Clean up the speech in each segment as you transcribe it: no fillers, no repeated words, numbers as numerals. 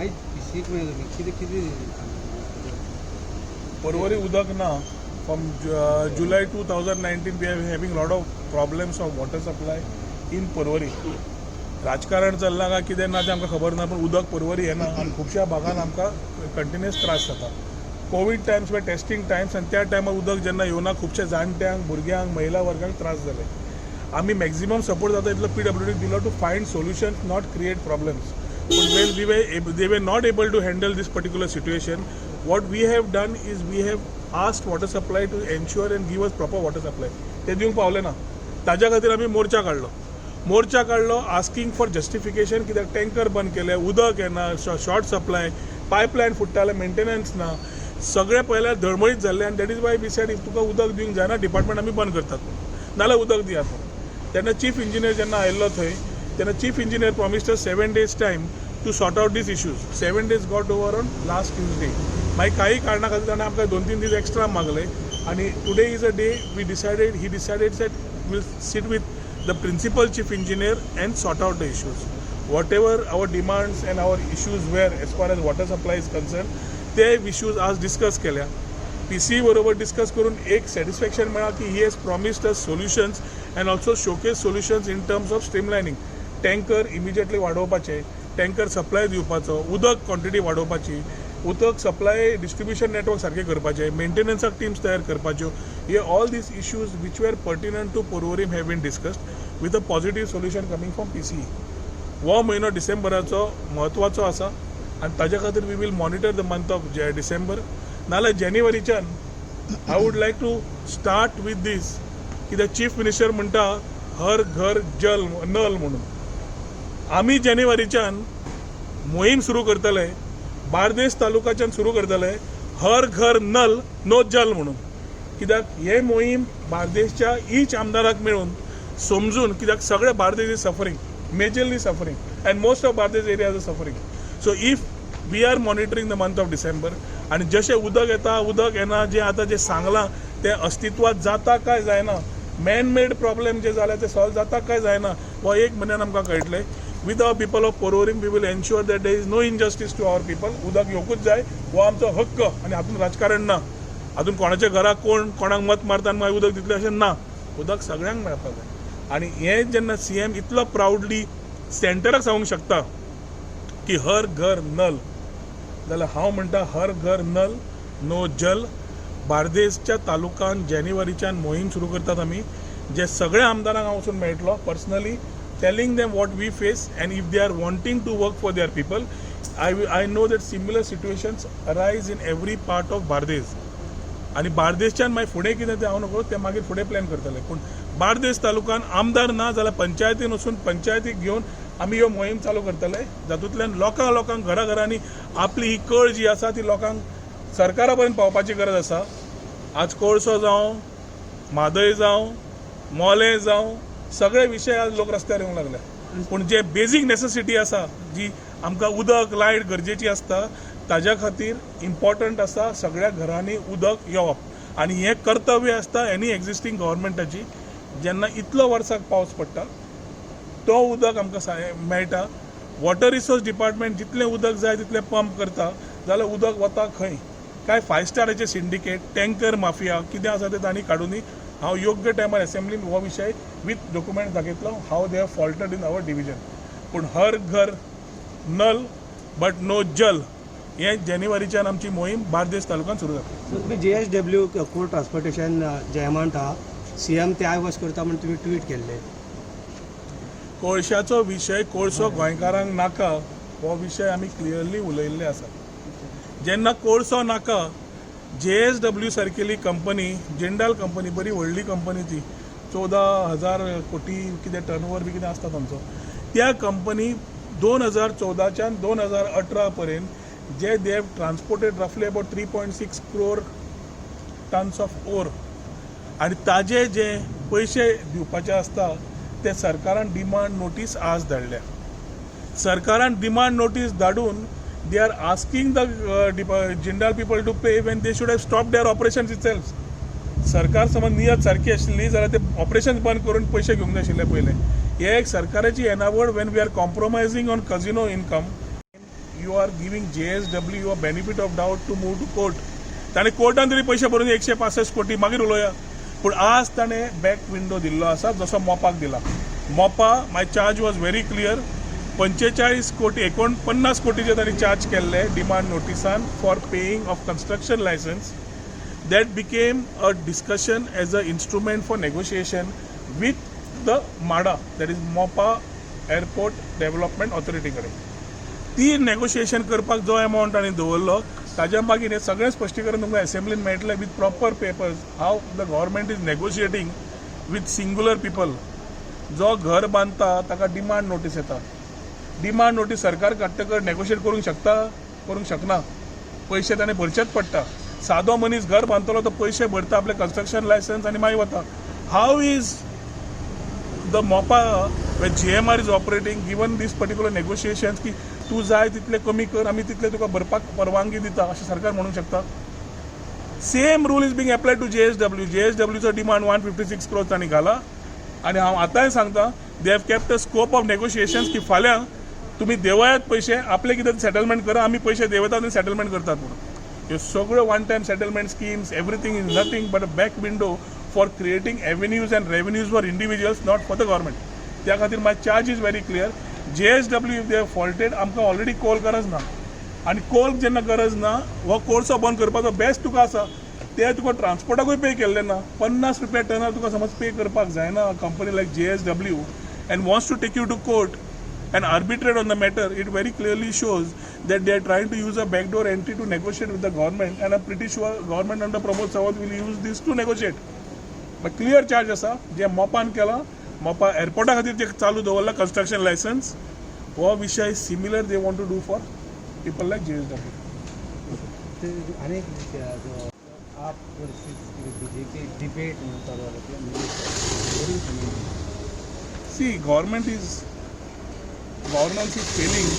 आयज पीसीईक मेळ्ळो तुमी, कितें कितें? पर्वरी उदक ना. From July 2019 we are having lot of problems of water supply in Porvorim. राजकारण चल्लां काय कितें ना तें आमकां खबर ना, पूण उदक पर्वरी येना आनी खुबश्या भागान आमकां कंटिन्युअस त्रास जाता. कोवीड टायम्स वे टेस्टिंग टायम्स आनी त्या टायमार उदक जेन्ना येवना, खुबशे जाणट्यांक, भुरग्यांक, महिला वर्गाक त्रास जाले. आमी मॅक्झिमम सपोर्ट जाता इतलो पीडब्ल्यूडीक दिलो to find solutions, not create problems. पूण when we were they were not able to handle this particular situation, what we have done is we have asked water supply to ensure and give us proper water supply. ते दिवंक पावले ना, ताज्या खातीर आमी मोर्चा काडलो. मोर्चा काडलो आस्किंग फॉर जस्टिफिकेशन, कित्याक टँकर बंद केले, उदक येना, शॉर्ट सप्लाय, पायपलायन फुट्टाले, मेंटेनन्स ना, सगळें पळयल्यार धळमळीत जाल्लें. आनी that is why we said, if तुका उदक दिवंक जायना डिपार्टमेंट, आमी बंद करतात म्हणून, नाल्यार उदक दियात म्हणून. तेन्ना चीफ इंजिनियर जेन्ना आयिल्लो थंय, तेन्ना chief engineer promised us 7 days time to sort out these issues. 7 days got over on last Tuesday. मागीर काही कारणा खातीर ताणें आमकां 2-3 दीस एक्स्ट्रा मागले आनी today is a day we decided, he decided that we'll sit with the principal chief engineer and sort out the issues. Whatever our demands and our issues were as far as water supply is concerned, ते issues आज discuss केल्या. PCE बरोबर discuss करून एक satisfaction मेळ्ळा की he has promised us solutions and also showcase solutions in terms of streamlining, tanker immediately वाडोवपाचे, tanker supply दिवपाचो, उदक क्वॉन्टिटी वाडोवपाची, उदक सप्लाय डिस्ट्रिब्युशन नेटवर्क सारकें करपाचें, मेंटेनन्साक टिम्स तयार करपाच्यो. हे all these issues which were pertinent to Porvorim have been discussed with a positive solution coming from PCE. हो म्हयनो डिसेंबराचो म्हत्वाचो आसा आनी ताज्या खातीर we will monitor the month of December. नाल्यार जानेवारीच्यान I would like to start with this, कित्याक chief minister म्हणटा हर घर जल नल म्हणून. आमी जानेवारीच्यान मोहीम सुरू करतले, बार्देस तालुकाच्यान सुरू करतले, हर घर नल नो जल म्हणून. कित्याक हे मोहीम बार्देसच्या इच आमदाराक मेळून समजून, कित्याक सगळे Bardez is suffering, majorly suffering, and most of Bardez area is suffering. So if we are monitoring the month of December आनी जशें उदक येता, उदक येना, जें आतां जें सांगलां तें अस्तित्वात जाता काय जायना, मॅन मेड प्रॉब्लेम जे जाल्या ते सॉल्व जाता काय जायना, हो एक म्हयन्यान आमकां कळटलें. With our people of Porvorim, we will ensure that there is no injustice to our people. उदक येवकूच जाय, हो आमचो हक्क आनी हातूंत राजकारण ना. हातूंत कोणाच्या घरा कोण कोणाक मत मारता आनी मागीर उदक दितलें अशें ना. उदक सगळ्यांक मेळपाक जाय. आनी हें जेन्ना सीएम इतलो प्रावडली सेंटराक सांगूंक शकता की हर घर नल, जाल्यार हांव म्हणटा हर घर नल नो जल. बार्देसच्या तालुकान जानेवारीच्यान मोहीम सुरू करतात आमी, जे सगळ्या आमदारांक हांव वचून मेळटलो personally, telling them what we face, and if they are wanting to work for their people. I know that similar situations arise in every part of Bardez. आनी बार्देसच्यान मागीर फुडें कितें तें हांव नकळो, तें मागीर फुडें प्लॅन करतले. पूण बार्देस तालुकान आमदार ना जाल्यार पंचायतीन वचून पंचायतीक घेवन आमी ह्यो मोहीम चालू करतले, जातूंतल्यान लोकां लोकांक घरा घरांनी आपली ही कळ जी आसा ती लोकांक सरकारा पर्यंत पावपाची गरज आसा. आज कोळसो जावं, म्हादय जावं, मोलें जावं, सगळे विशय आज लोक रस्त्यार येवंक लागले. पूण जे बेजीक नेसेसिटी आसा, जी आमकां उदक, लायट गरजेची आसता, ताज्या खातीर इम्पॉर्टंट आसा सगळ्या घरांनी उदक येवप. आनी हें कर्तव्य आसता एनी एग्जिस्टींग गव्हर्मेंटाची. जेन्ना इतलो वर्साक पावस पडटा, तो उदक आमकां मेळटा, वॉटर रिसोर्स डिपार्टमेंट जितलें उदक जाय तितलें पंप करता, जाल्यार उदक वता खंय? काय फायव स्टाराचे सिंडिकेट, टँकर माफिया कितें आसा तें तांणी काडुनी. हांव योग्य टायमार एसेंब्लीन हो विशय विथ डॉक्युमेंट दाखयतलो, how they have faulted in our division. पूण हर घर नल बट नो जल हें जानेवारीच्यान आमची मोहीम बार्देस तालुक्यात सुरू जातली. सो तुमी जेएसडब्ल्यू कोल ट्रान्सपोर्टेशन जे अमावंट आहा, सीएम ते आय वॉश करता म्हूण तुमी ट्वीट केल्ले. कोळशाचो विशय, कोळसो गोंयकारांक नाका हो विशय आमी क्लियरली उलयल्ले आसा. जेन्ना कोळसो नाका, जेएसडब्ल्यू सारकेली कंपनी, जिंडाल कंपनी, बरी व्हडली कंपनी ती, 14,000 कोटी कितें टर्नओवर बी कितें आसता तांचो, त्या कंपनी 2014च्यान 2018 पर्यंत जे they have transported roughly about 3.6 crore tons of ore. आनी ताजे जे पयशे दिवपाचे आसता ते सरकारान डिमांड नोटीस आज धाडल्या. सरकारान डिमांड नोटीस धाडून they are asking the Jindal people to pay when they should have stop their operations itself. सरकार समज नियत सारकी आशिल्ली जाल्यार ते ऑपरेशन बंद करून पयशे घेवंक जाय आशिल्ले पयले. हे एक सरकाराची येणावळ when we are compromising on casino income. You are giving JSW a benefit of doubt to move to court. ताणें कोर्टान तरी पयशे भरून 165 कोटी, मागीर उलोवया. पूण आज ताणें बॅक विंडो दिल्लो आसा, जसो मोपाक दिला. Mopa, my charge was very clear. 45 कोटी, 49 कोटीचे तांणी चार्ज केल्ले demand नोटिसान for paying of construction licence. That became a discussion as an instrument for negotiation with the MADA, that is Mopa Airport Development Authority कडेन. ती negotiation करपाक जो amount तांणी दवरलो, ताज्या मागीर हें सगळें स्पश्टीकरण तुमकां असेंब्लीन मेळटलें with proper papers, how the government is negotiating with singular people. जो घर बांदता ताका डिमांड नोटीस येता. डिमांड नोटीस सरकार काडटकर नेगोशिएट करूंक शकता? करूंक शकना. पयशे ताणें भरचेच पडटा. सादो मनीस घर बांदतलो तो पयशे भरता आपलें कन्स्ट्रक्शन लायसन्स आनी मागीर वता. How is the Mopa, where GMR is operating, given this particular negotiations की तूं जाय तितले कमी कर, आमी तितले तुका भरपाक परवानगी दिता, अशें सरकार म्हणूंक शकता? Same rule is being applied to JSW. जेएसडब्ल्यूचो demand 156 crores तांणी घाला आनी हांव आतांय सांगता, they have kept a scope of negotiations की फाल्यां तुमी देवयात पयशे, आपले कितें सेटलमेंट करा, आमी पयशे देवयतात आनी सेटलमेंट करतात म्हणून. ह्यो सगळ्यो one time settlement schemes, everything is nothing but a back window for creating avenues and revenues for individuals, not for the government. त्या खातीर my charge is very clear. JSW, if they faulted, आमकां already कोल गरज ना. आनी कोल जेन्ना गरज ना, हो कोळसो बंद करपाचो बेस्ट तुका आसा. ते तुका ट्रान्सपोर्टाकूय पे केल्ले ना. 50 रुपया टनार तुका समज पे करपाक जायना company like JSW and wants to take you to court and arbitrate on the matter, it very clearly shows that they are trying to use a backdoor entry to negotiate with the government, and I'm pretty sure government under Pramod Sawant will use this to negotiate. But clear charge आसा, जे मोपान केला, मोपा एअरपोर्टा खातीर जे चालू दवरला construction licence, हो विशय similar they want to do for people like JSW. ते आनी एक विशय आहा जो आप वर्सीस बीजेपी डिबेट म्हणून चालू आसा ती. See, government is governance is failing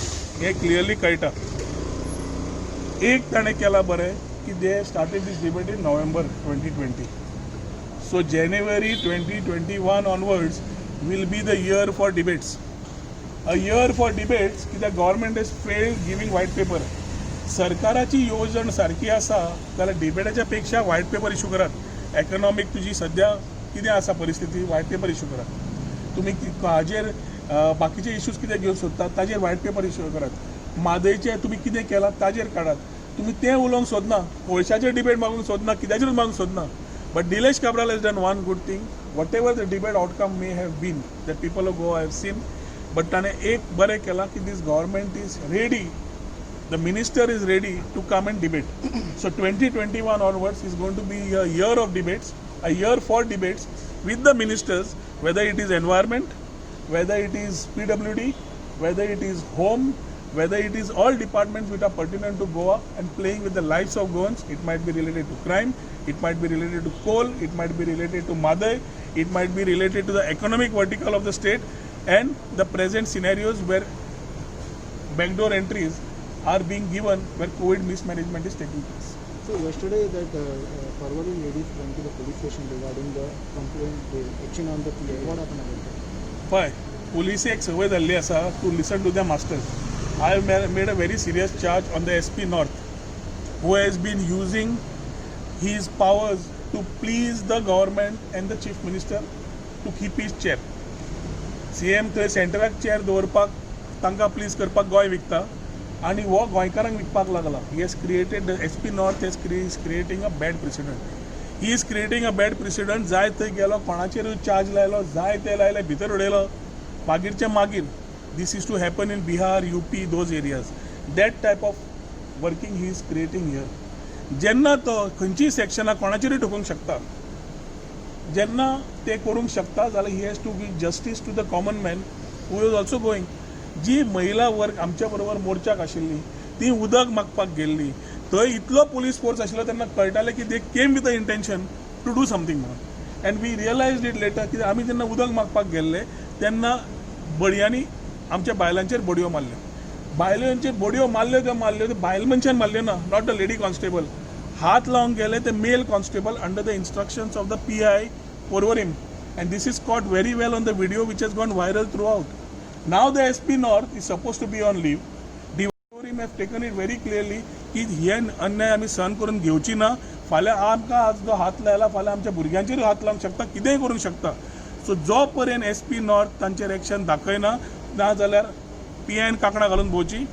हें क्लियरली कळटा. एक ताणें केलां बरें की they started this debate in November 2020, so January 2021 onwards will be the year for debates, a year for debates, कित्याक government has failed giving white paper. सरकाराची येवजण सारकी आसा जाल्यार डिबेटाच्या पेक्षा व्हायट पेपर इशू करात. इकॉनॉमीक तुजी सद्या कितें आसा परिस्थिती, व्हायट पेपर इशू करात. तुमी हाजेर बाकीचे इश्यूज कितें घेवन सोदतात, ताजेर व्हायट पेपर इशू करात. म्हादयचें तुमी कितें केलां ताजेर काडात. तुमी तें उलोवंक सोदना, कोळशाचेर डिबेट मागूंक सोदना, कित्याचेरूच मागूंक सोदना. But Nilesh Cabral has done one good thing. Whatever the debate outcome may have been, that people of Goa have seen, but ताणें एक बरें केलां की this government is ready, the minister is ready to come and debate. So 2021 onwards is going to be a year of debates, a year for debates with the ministers, whether it is environment, whether it is PWD, whether it is home, whether it is all departments which are pertinent to Goa and playing with the lives of Goans. It might be related to crime, it might be related to coal, it might be related to Mhadei, it might be related to the economic vertical of the state and the present scenarios where backdoor entries are being given, where COVID mismanagement is taking place. So yesterday that Porvorim ladies went to the police station regarding the complaint, the action on the PI. What happened about that? पळय, पुलिसेक संवय जाल्ली आसा to listen to the masters. I have made a very serious charge on the SP North, who has been using his powers to please the government and the chief minister to keep his chair. CM थंय सेंटराक chair दवरपाक, तांकां please करपाक गोंय विकता आनी हो गोंयकारांक विकपाक लागला. He has created, the SP North has is creating a bad precedent. He is creating a bad precedent. जाय थंय गेलो, कोणाचेरूय चार्ज लायलो, जाय ते लायले, भितर उडयलो. मागीरचे मागीर this used to happen in Bihar, UP, those areas. That type of working he is creating here. जेन्ना तो खंयचीय सेक्शनां कोणाचेरूय ठोकूंक शकता, जेन्ना ते करूंक शकता जाल्यार he has to give justice to the common man who is also going. जी महिला वर्ग आमच्या बरोबर मोर्चाक आशिल्ली, ती उदक मागपाक गेल्ली, थंय इतलो पुलीस फोर्स आशिल्लो, तेन्ना कळटालें की they came with a intention to do something म्हणून. And we realize it later की आमी जेन्ना उदक मागपाक गेल्ले तेन्ना बडयांनी आमच्या बायलांचेर बडयो मारल्यो. बायलांचेर बडयो मारल्यो त्यो मारल्यो, त्यो बायल मनशान मारल्यो ना, not the lady constable. हात लावन गेले ते male constable under the instructions of the PI Porvorim, and this is caught very well on the video which has gone viral throughout. Now the SP North is supposed to be on leave. CM have taken it very clearly की हे अन्याय आमी सहन करून घेवची ना. फाल्यां आमकां आज जो हात लायला, फाल्यां आमच्या भुरग्यांचेरूय हात लावंक शकता, कितेंय करूंक शकता. सो जो पर्यंत एसपी नॉर्थ तांचेर एक्शन दाखयना, ना जाल्यार पीआयन कांकणां घालून भोंवची,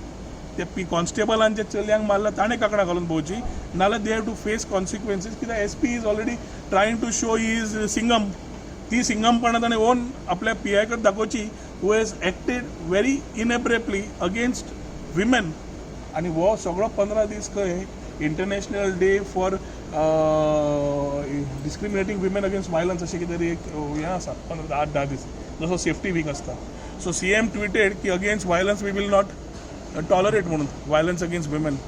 ते पी कॉन्स्टेबलान जे चलयांक मारला ताणें कांकणां घालून भोंवची, नाल्यार they have to face consequences. कित्याक SP is already trying to show his Singham. ती सिंगमपणां ताणें ओन आपल्या पीआय कडेन दाखोवची, who has acted very inappropriately against women. आनी हो सगळो 15 दीस खंय International Day for Discriminating Women Against Violence अशें कितें तरी एक हें आसा, 15, 8-10 दीस, जसो सेफ्टी वीक आसता. सो सीएम ट्विटेड की against violence we will not tolerate म्हणून, violence against women.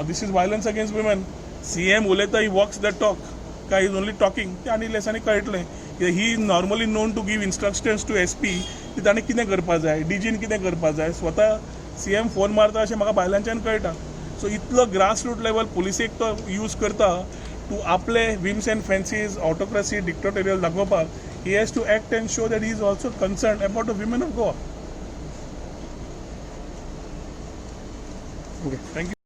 This is violence against women. CM उलयता, he walks the talk काय is only talking, ते आनी लेसांनी कळटलें. कित्याक he normally known to give instructions to SP की ताणें कितें करपा जाय, डीजीन कितें करपा जाय. स्वता सीएम फोन मारता अशें म्हाका बायलांच्यान कळटा. सो इतलो ग्रास रूट लेवल पुलिसेक तो यूज करता टू आपले whims and fancies, autocracy, dictatorial दाखोवपाक. He has to act and show that he is also concerned about the women of Goa. Okay. Thank you.